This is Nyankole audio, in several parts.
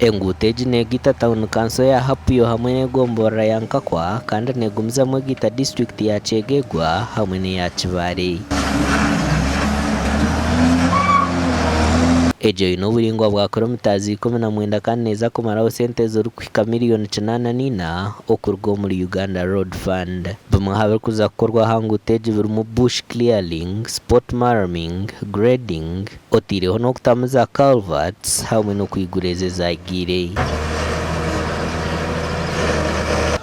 Enguuto egi negaita tauni kanso ya Hapio hamwe n'egomborora ya Nkakwa kandi negumizamu egaita disiturikiti ya Kyegegwa hamwe n'eya Kibaale. Egi eine oburaingwa bwa kilometres 19 kandi neeza kumaraho sente ezirikuhika miriyoni 84 okuruga omuri Uganda Road Fund. Bimwe aha birikuza kukorwa aha nguuto egi birimu bush clearing, spot murraming, grading, otaireho n'okutamu za culverts hamwe n'okwigura ezo ezaagiire.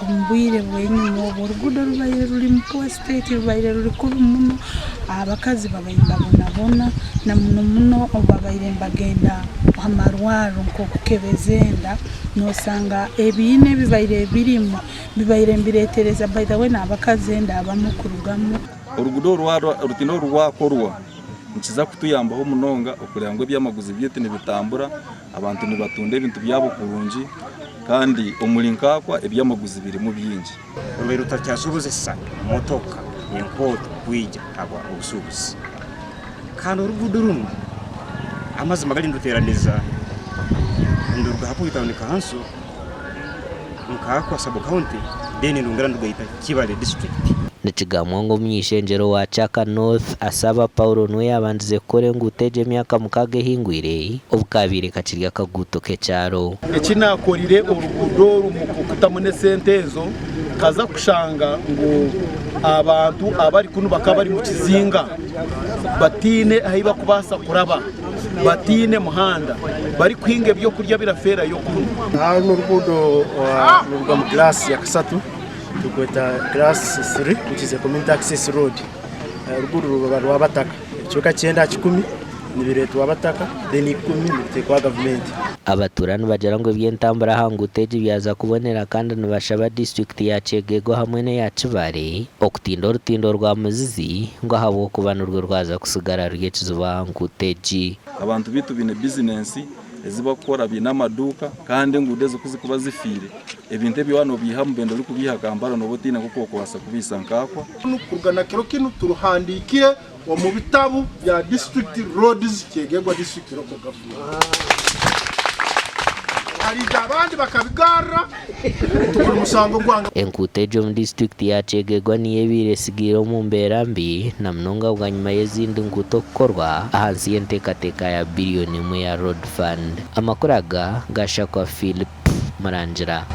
Omu bwire bw'enyima obu oruguudo rubaire ruri mu poor state rubaire ruri kubi muno, abakazi babaire nibabonabona na muno muno obu babaire nibagenda aha marwariro nk'okukebeza enda, noosanga ebiina ebibaire birimu bibaire nibireetereza by the way n'abakazi enda abamwe kurugamu. Oruguudo oru orutindo oru rwakorwa nikiza kutuyambaho munonga okureba ngu ebyamaguzi byaitu nibitambura, abantu nibatunda ebintu byabo kurungi kandi omuri Nkaakwa ebyamaguzi birimu bingi. Rubaire rutakyasobozesa motoka enkooto kwija habwa obusuubuzi. Kandi oruguudo runu amazima gali niruteeraniza niruruga Hapuhi Town Council, Nkaakwa Sub County then nirwongera nirugaita Kibaale District. Nikigambwa ngu omuny'eishengyero wa Kyaka North, Asaba Paulo niwe yaabandize kukora enguuto egyo emyaka mukaaga ehingwire obu kaabaire kakiri akaguuto k'ekyaro. Eki naakorire oruguudo oru omu kutamu n'esente ezo, nkaza kushanga ngu abantu abari kunu bakaba bari mu kizinga bataine ahu barikubaasa kuraba, bataine muhanda, barikuhinga ebyokurya birafeerayo kunu. Hanu oruguudo niruruga omu class ya kasatu Turukweta class 3 which is a community access road. Oruguudo ruba rw'abataka. Ebicweka 90 nibireetwa abataka then ikumi nibiteekwa gavumenti. Abatuura nibagira ngu eby'entambura aha nguuto egi byaza kubonera kandi nibashaba disiturikiti ya Kyegegwa hamwe n'eya Kibaale okutinda orutindo rwa Muzizi ngu ahabw'okuba nirwo rwaza kusigara ruri ekizibu aha nguuto egi. Abantu baitu baine bizinensi ezi barikukora baine amaduuka kandi enguudo ezo ku zirikuba zifiire Ebintu ebi waaba noobiiha omu benda orikubiiha Kampala nooba otaine nk'oku orikubaasa kubiihisa nkaakwa. Kuruga na kiro kinu turuhandiikire omu bitabu bya District Roads Kyegegwa District Local Government. Hariija abandi bakabigarra tuguri musango gwange. Enkuuto egi omu disiturikiti ya Kyegegwa niyo ebaire etsigaire omu mbeera mbi na munonga bwanyima y'ezindi nguuto kukorwa ahansi y'enteekateeka ya biriyoni emwe ya Road Fund. Amakuru aga gashakwa Philip. Murangira.